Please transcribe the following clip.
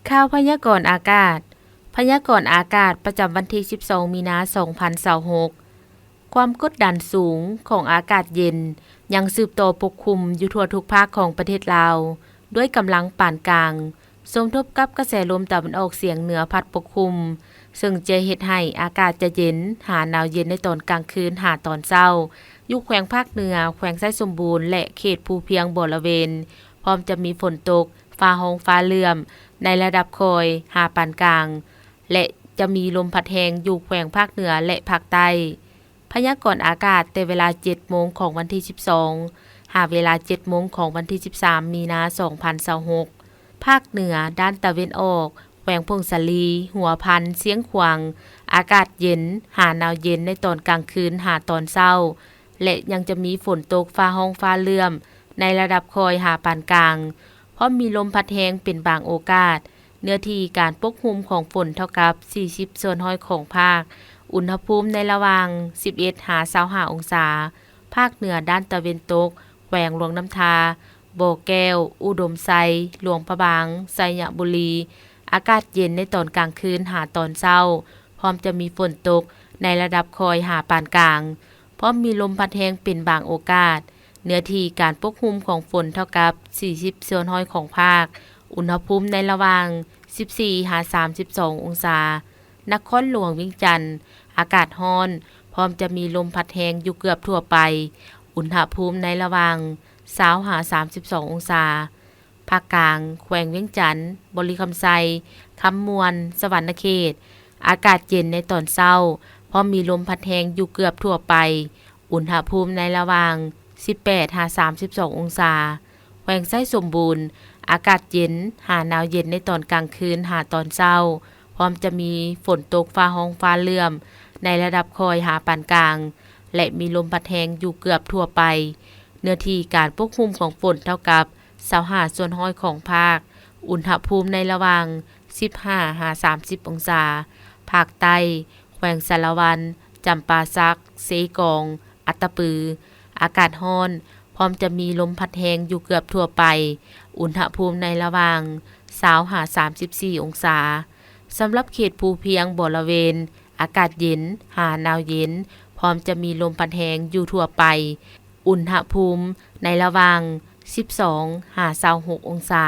ຂ່າວພະຍາກອນອາກາດ. ພະຍາກອນອາກາດປະຈຳວັນທີສິບສອງ ມີນາ ສອງພັນຊາວຫົກ. ຄວາມກົດດັນສູງຂອງອາກາດເຢັນຍັງສືບຕໍ່ປົກຄຸມຢູ່ທົ່ວທຸກພາກຂອງປະເທດລາວ ດ້ວຍກຳລັງປານກາງ ສົມທົບກັບກະແສລົມຕາເວັນອອກສຽງເໜືອພັດປົກຄຸມ, ເຊິ່ງຈະເຮັດໃຫ້ອາກາດຈະເຢັນຫາໜາວເຢັນໃນຕອນກາງຄືນຫາຕອນເຊົ້າ ຢູ່ແຂວງພາກເໜືອ, ແຂວງໄຊສົມບູນ ແລະ ເຂດພູພຽງບໍລະເວນ, ພ້ອມຈະມີຝົນຕົກ, ຟ້າຮ້ອງຟ້າເຫຼື້ອມໃນລະດັບຄ່ອຍຫາປານກາງ ແລະ ຈະມີລົມພັດແຮງຢູ່ແຂວງພາກເໜືອ ແລະ ພາກໃຕ້. ພະຍາກອນອາກາດແຕ່ເວລາເຈັດໂມງຂອງວັນທີສິບສອງ ຫາເວລາເຈັດໂມງຂອງວັນທີສິບສາມ ມີນາ ສອງພັນຊາວຫົກ. ພາກເໜືອດ້ານຕາເວັນອອກ, ແຂວງຜົ້ງສາລີ, ຫົວພັນ, ຊຽງຂວາງ, ອາກາດເຢັນຫາໜາວເຢັນໃນຕອນກາງຄືນຫາຕອນເຊົ້າ ແລະ ຍັງຈະມີຝົນຕົກ, ຟ້າຮ້ອງຟ້າເຫຼື້ອມໃນລະດັບຄ່ອຍຫາປານກາງ, ພ້ອມມີລົມພັດແຮງເປັນບາງໂອກາດ. ເນື້ອທີ່ການປົກຄຸມຂອງຝົນເທົ່າກັບສີ່ສິບສ່ວນຮ້ອຍຂອງພາກ. ອຸນຫະພູມໃນລະຫວ່າງສິບເອັດຫາຊາວຫ້າອົງສາ. ພາກເໜືອດ້ານຕາເວັນຕົກ, ແຂວງຫຼວງນ້ຳທາ, ບໍ່ແກ້ວ, ອຸດົມໄຊ, ຫຼວງພະບາງ, ໄຊຍະບູລີ, ອາກາດເຢັນໃນຕອນກາງຄືນຫາຕອນເຊົ້າ, ພ້ອມຈະມີຝົນຕົກໃນລະດັບຄ່ອຍຫາປານກາງ, ພ້ອມມີລົມພັດແຮງເປັນບາງໂອກາດ. ເນື້ອທີ່ການປົກຄຸມຂອງຝົນເທົ່າກັບສີ່ສິບສ່ວນຮ້ອຍຂອງພາກ. ອຸນຫະພູມໃນລະຫວ່າງສິບສີ່ຫາສາມສິບສອງອົງສາ. ນະຄອນຫຼວງວຽງຈັນ ອາກາດຮ້ອນ, ພ້ອມຈະມີລົມພັດແຮງຢູ່ເກືອບທົ່ວໄປ. ອຸນຫະພູມໃນລະຫວ່າງຊາວຫາສາມສິບສອງອົງສາ. ພາກກາງ, ແຂວງວຽງຈັນ, ບໍລິຄຳໄຊ, ຄຳມ່ວນ, ສະຫວັນນະເຂດ, ອາກາດເຢັນໃນຕອນເຊົ້າ, ພ້ອມມີລົມພັດແຮງຢູ່ເກືອບທົ່ວໄປ. ອຸນຫະພູມໃນລະຫວ່າງສິບແປດຫາສາມສິບສອງອົງສາ. ແຂວງໄຊສົມບູນ, ອາກາດເຢັນຫາໜາວເຢັນໃນຕອນກາງຄືນຫາຕອນເຊົ້າ, ພ້ອມຈະມີຝົນຕົກ, ຟ້າຮ້ອງຟ້າເຫຼື້ອມໃນລະດັບຄ່ອຍຫາປານກາງ ແລະ ມີລົມພັດແຮງຢູ່ເກືອບທົ່ວໄປ. ເນື້ອທີ່ການປົກຄຸມຂອງຝົນເທົ່າກັບຊາວຫ້າສ່ວນຮ້ອຍຂອງພາກ. ອຸນຫະພູມໃນລະຫວ່າງສິບຫ້າຫາສາມສິບອົງສາ. ພາກໃຕ້, ແຂວງສາລະວັນ, ຈຳປາສັກ, ເຊກອງ, ອັດຕະປື, ອາກາດຮ້ອນ, ພ້ອມຈະມີລົມພັດແຮງຢູ່ເກືອບທົ່ວໄປ. ອຸນຫະພູມໃນລະຫວ່າງຊາວຫາສາມສິບສີ່ອົງສາ. ສຳລັບເຂດພູພຽງບໍລະເວນ, ອາກາດເຢັນຫາໜາວເຢັນ, ພ້ອມຈະມີລົມພັດແຮງຢູ່ທົ່ວໄປ. ອຸນຫະພູມໃນລະຫວ່າງສິບສອງຫາຊາວຫົກອົງສາ.